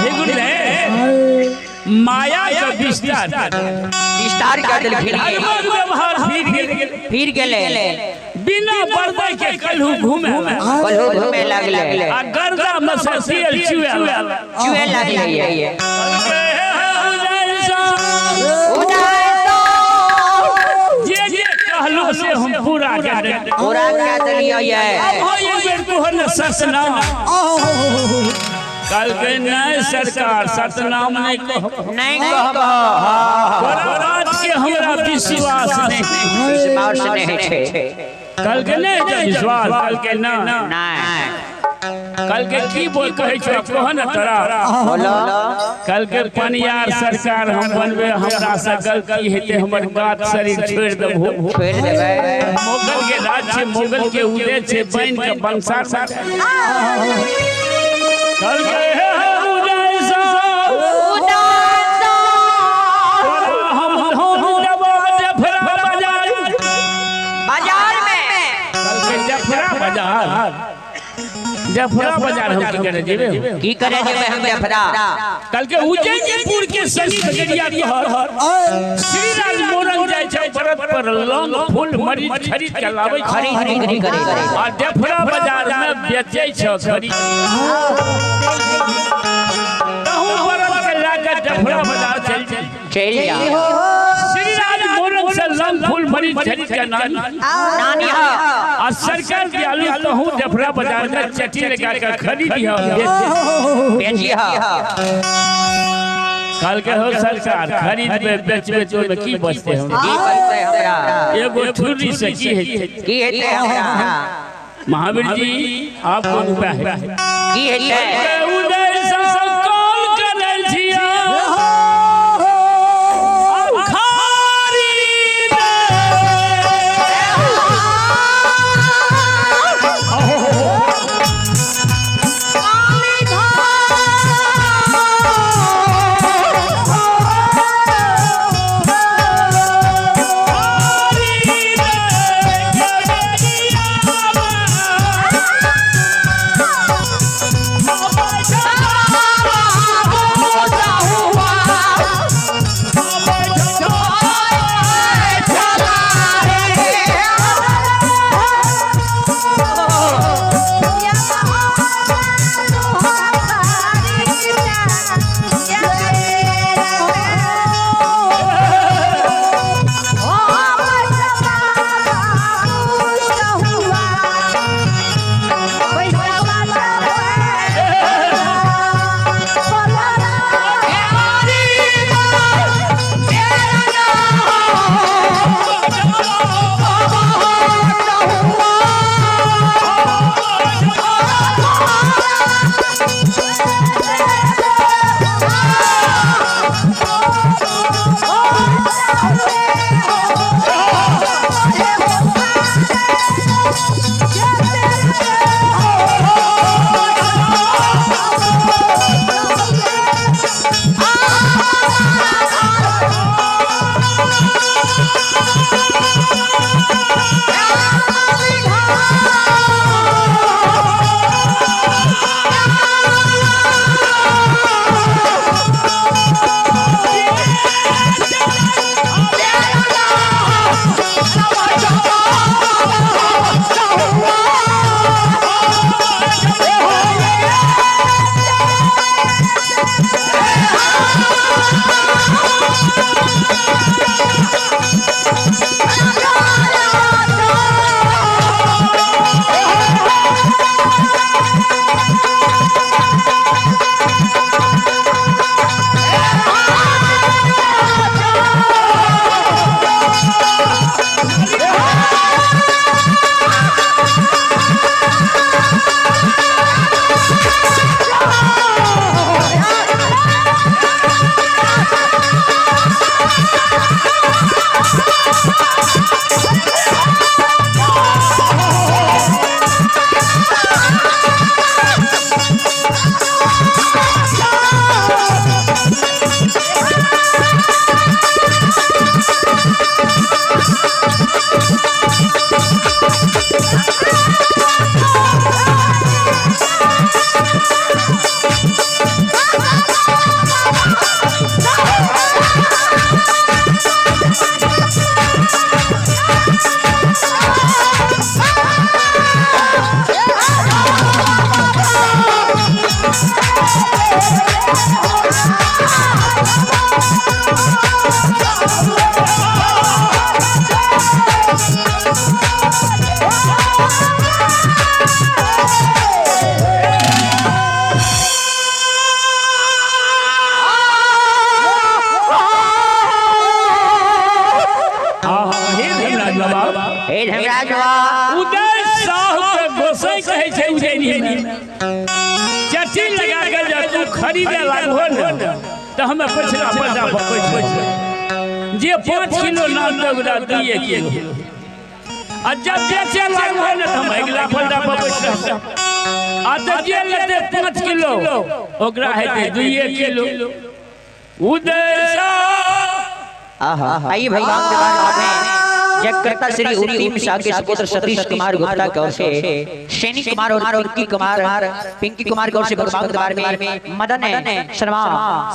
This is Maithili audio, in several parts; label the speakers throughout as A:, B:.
A: हे गुरुदेव, माया के विस्तार
B: विस्तार कऽ देलखिन।
A: धर्मक व्यवहार फिर गेल।
B: फिर गेलै।
A: बिना पर्दा के कलहू घूमे।
B: कलहू घूमे लगलै।
A: आ गर्दा में से तेल चुए।
B: चुए लगलै।
A: जे जे कहलू से हम पूरा कर देलियै।
B: पूरा कऽ देलियै।
A: अब हो एक बेर तोहर ने सतनाम। कहलकै नहीं सरकार, सतनाम नहीं कहब।
B: नहि कहब।
A: तोरा बात के हमरा विश्वास नहीं।
B: विश्वास नहि छै।
A: कहलकै नहीं छै विश्वास? कहलकै ना।
B: नहि।
A: कहलकै की बोल कहै छौ, कह ने तोरा।
B: बोलो।
A: कहलकै पनियार सरकार हम बनबे, हमरा से गलती हेतै हमर बात शरीर छोड़ि देबहो।
B: छोड़ि देबै।
A: मुगल के राज छै, मुगल के उदय छै, बनि के बंसार। कहलकै हे उदय साहब, तोरा हम धन देबो जफरा बाजार।
B: बाजार मे।
A: कहलकै जफरा बाजार? जफरा बाजार हम की करे जेबे?
B: की करे जेबै हम जफरा?
A: कहलकै उज्जैनपुर के सनी बजरिया तोहर श्रीराज मोरंग जाइ छै, व्रत पर लौंग फूल मरीच खरीद के लाबै छै।
B: खरीद बिक्री करे।
A: आ जफरा बाजार में बेचै छै खरीद। तहु व्रत के लए के जफरा बाजार चलि जाइ।
B: चलि जा।
A: श्रीराज मोरंग से लौंग फूल मरीच खरीद के नानी
B: नानी ह।
A: आ सरकार दियालु तहु जफरा बाजार में चटी लगा के खरीद
B: बेची ह।
A: कहलकै हो सरकार, खरीदबे बेचबे तो ओहिमे की बचतै हमरा?
B: की बचतै हमरा?
A: एगो ठुर्री से की हेतै?
B: की हेतै हमरा?
A: महावीर जी, आप कोन उपाय है?
B: की हेतै?
A: उदय से कॉल करै छियै हे धर्मराज बाबा,
B: हे धर्मराज बाबा,
A: उदय साहु के गोसाई कहै छै उज्जैनी में चटी लगा के जब तू खरीदे लागहो ने त हमे पछला पटा पकड़ जे 5 किलो नाम दे 2 किलो आ जब बेचे लागहो ने त हम अगला पटा पकड़ आ त जे लेते 5 किलो ओकरा हेतै 2 किलो। उदय साहु
B: आइए भगवान दरबार में जगकर्ता श्री उत्तीम शाह के सुपुत्र सतीश कुमार गुप्ता की ओर से सैनिक कुमार और पिंकी कुमार, पिंकी कुमार की ओर से भगवान दरबार में मदन शर्मा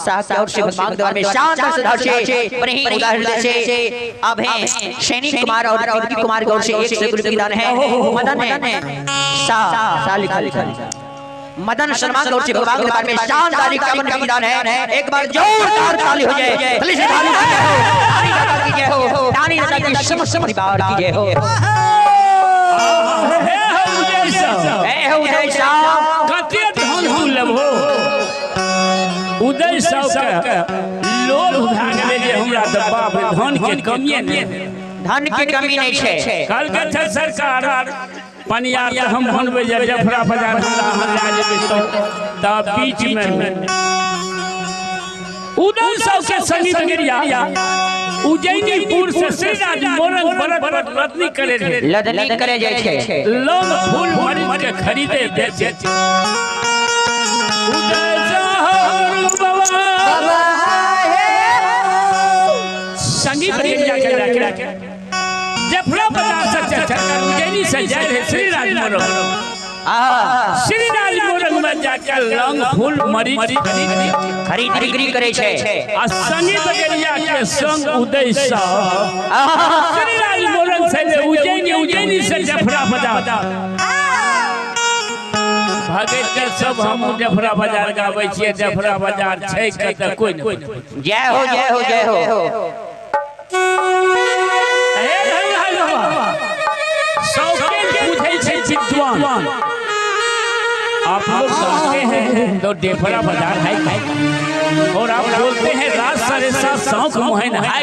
B: साहब की ओर से भगवान दरबार में शानदार से ही उदाहरण से अब हैं सैनिक कुमार और पिंकी कुमार की ओर से 100 रुपये दान है। मदन शाह लिखा लिखा मदन शर्मा की ओर से भगवान दरबार में शानदार 51 रुपये दान है। एक बार जोरदार ताली हो जाए, ताली से ताली की जय हो, ताली दादा की समस्त परिवार की जय हो।
A: हे उदय साहब,
B: हे उदय साहब,
A: कते धन तू लेबहो। उदय साहब के लोभ भए गेलै जे हमरा त बाप धन के कमिए नहि,
B: धन के कमी नहीं छै।
A: कल के छै सरकार पनियार त हम बनबै जे जफरा बाजार हमरा अहाँ लए जेबै तब बीच में उदय साहब के संगीत गिरिया उज्जैनीपुर से श्रीराज मोरंग बरत पर लदनी करे रहे,
B: लदनी करे जाय छै,
A: लौंग फूल मरीच के खरीदे बेचे। उदय साहब बाबा संगीत गिरिया के जाके जफरा बाजार से चढ़कर उज्जैनी से जाए रहे श्रीराज मोरंग, श्रीराज मोरंग में जाकर लौंग फूल मरीच
B: खरीद बिक्री करे छै।
A: आ संगीत गिरिया के संग उदय साहब श्रीराज मोरंग से उज्जैनी, उज्जैनी से जफरा बाजार भगत के सब हम जफरा बाजार गाबै छियै। जफरा बाजार छै कतऽ कोइ नहि।
B: जय हो, जय हो, जय हो।
A: हे धर्मराज बाबा, शौकीन पूछै छै विद्वान, आप लोग जानते हैं तो डेफरा बाजार है और आप बोलते हैं रात 7:30 शौक मोहन है।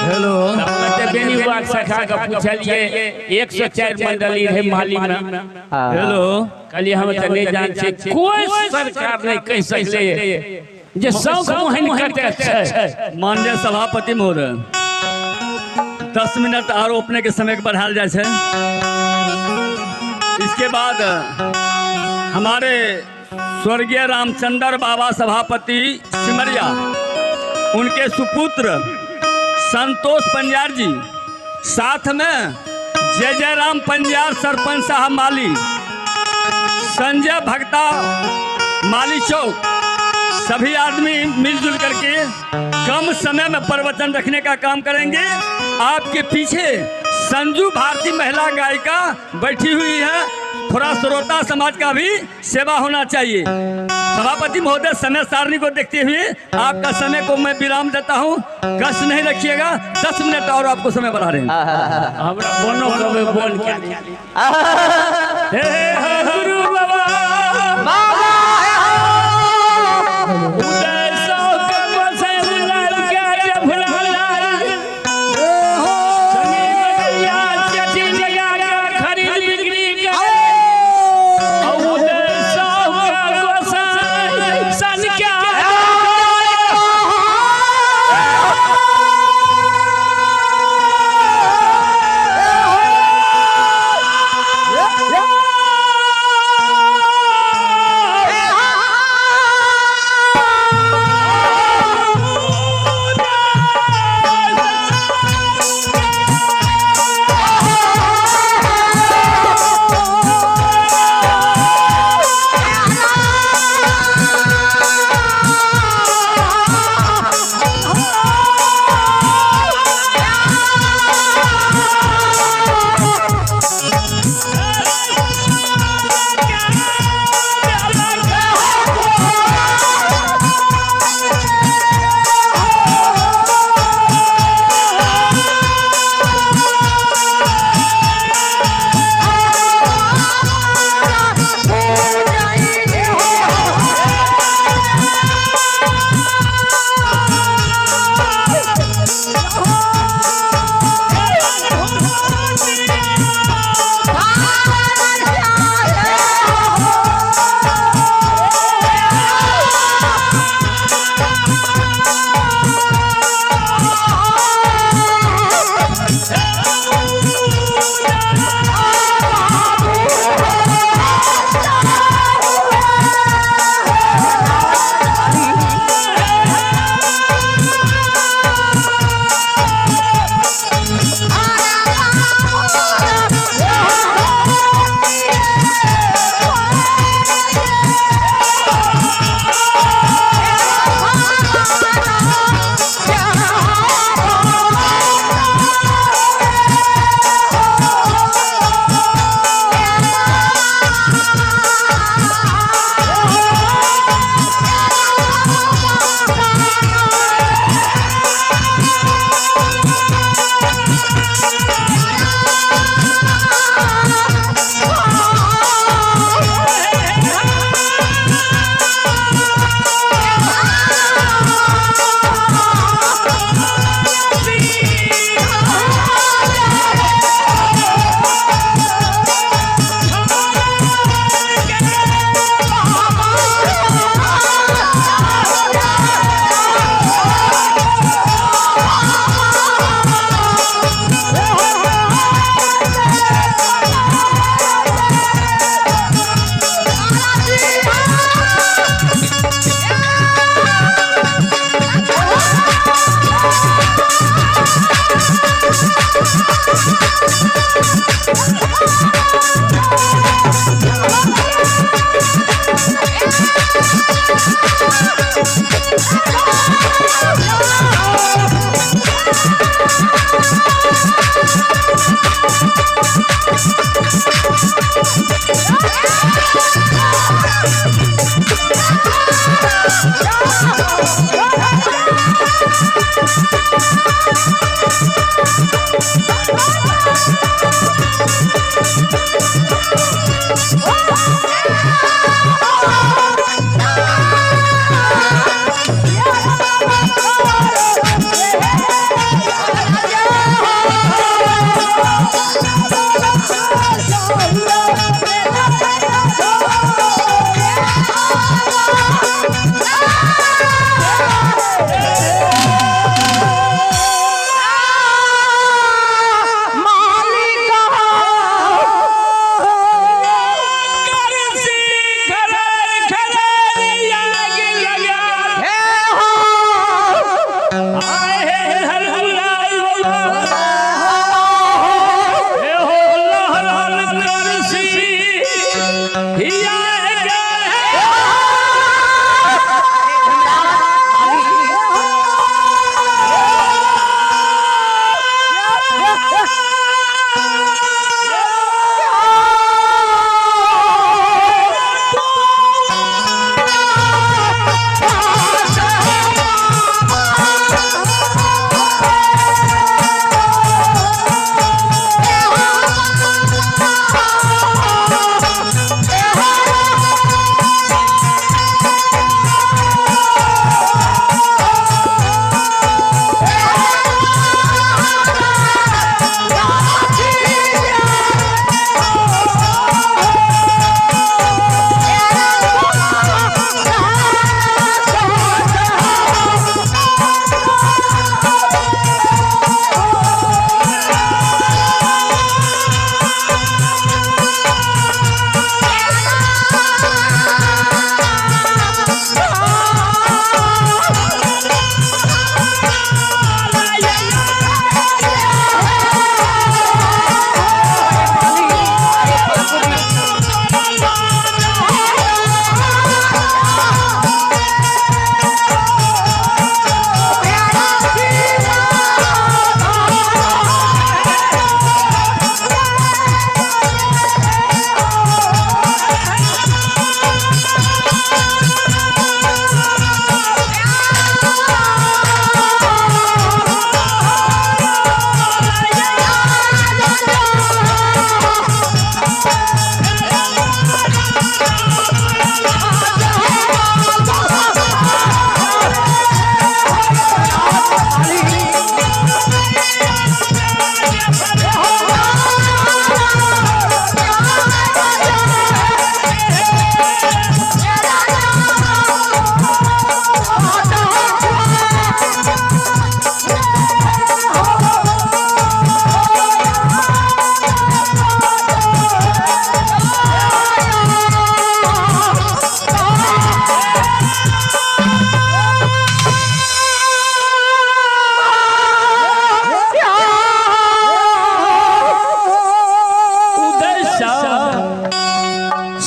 C: हेलो
A: बेनीबाग सखा के पूछलिए 104 मंडली रहे माली में।
C: हेलो
A: कहलिए हम तो नहीं जान छे, कोई सरकार नहीं कह सकले जे शौक मोहन कते छै।
C: माननीय सभापति महोदय, 10 मिनट आर अपने के समय के बढ़ाल जाए छै। इसके बाद हमारे स्वर्गीय रामचंद्र बाबा सभापति सिमरिया, उनके सुपुत्र संतोष पंजार जी, साथ में जय जय राम पंजार सरपंच साहब माली, संजय भक्ता माली चौक, सभी आदमी मिलजुल करके कम समय में प्रवचन रखने का काम करेंगे। आपके पीछे संजू भारती महिला गायिका बैठी हुई है, थोड़ा श्रोता समाज का भी सेवा होना चाहिए। सभापति महोदय, समय सारणी को देखते हुए आपका समय को मैं विराम देता हूँ, कष्ट नहीं रखिएगा। 10 मिनट और आपको समय बढ़ा रहे हैं।
A: हमरा बोनो कबे बोल के हे गुरु बाबा
B: बाबा
A: उदय साहब के बसे लाल के जफरा लाल संगीत चटी लगा के खरीद बिक्री के उदय साहब के गोसाई सन के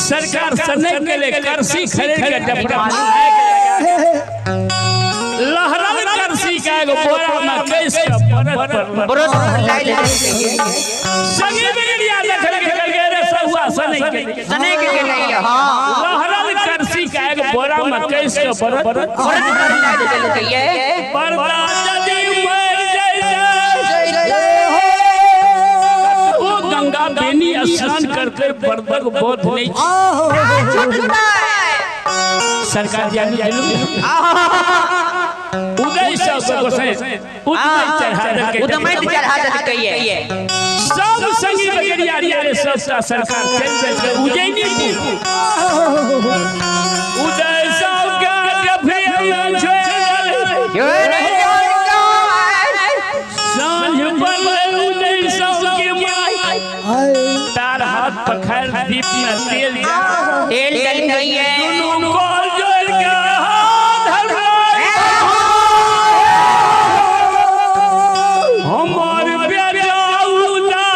A: सरकार सने के लिए करसी खरीद के डफड़ा लहरल करसी का एगो बोरा में कैस के परत पर
B: बरत लाइल
A: संगी बिगड़िया देखल के गे रे सहुआ सने के
B: सने के गेलै हां
A: लहरल करसी का एगो बोरा में कैस के परत
B: बरत लाइल देलकै
A: परदा जदी मर जैसे वो गंगा बेनी स्नान करके बरदक बोध नहीं सरकार जानी उदय सब गोसाई उदय चढ़ा देलकै
B: उदय चढ़ा देलकै
A: सब संगी बगरिया रे सब सरकार चल चल उजैनी उदय सब के डफिया छोड़ साँझ पर उदय सब के माई तार हाथ पखार दीप में तेल
B: तेल डलकै
A: दुनू कल जोड़ के हाथ हमार बेटा उदय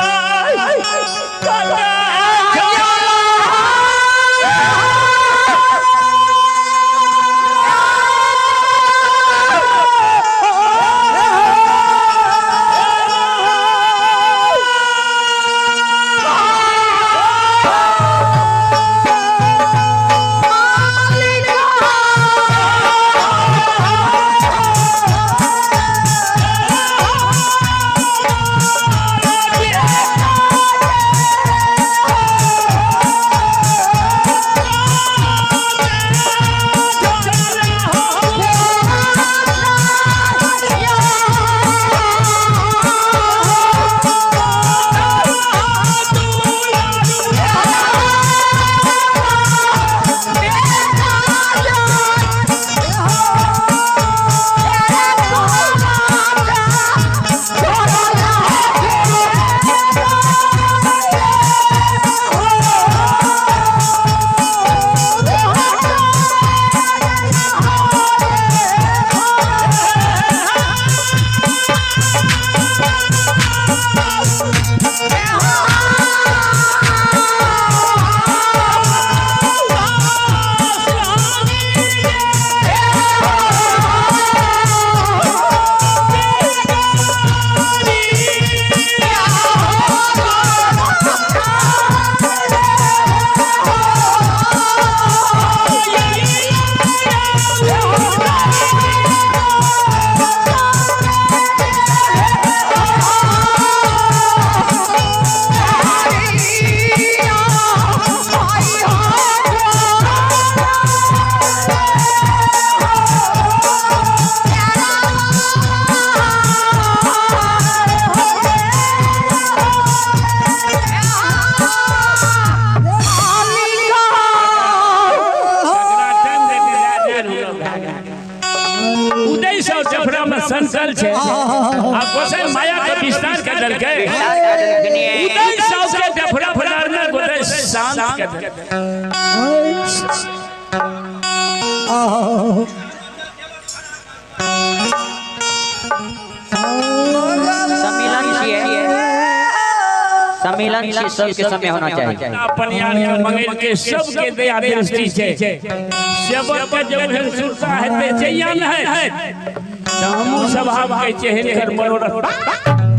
A: संकल छे आ गोसाई माया के विस्तार कर देलकै। उदय साहु के डफरा बाजार में गोसाई शांत कर देलकै।
B: सम्मेलन से सबके समय होना चाहिए।
A: अपन यार के मंगल के सबके दया दृष्टि से सेवक के जब हेन सुरता है ते चैया न है त हमू स्वभाव के चेहन कर मनोरथ।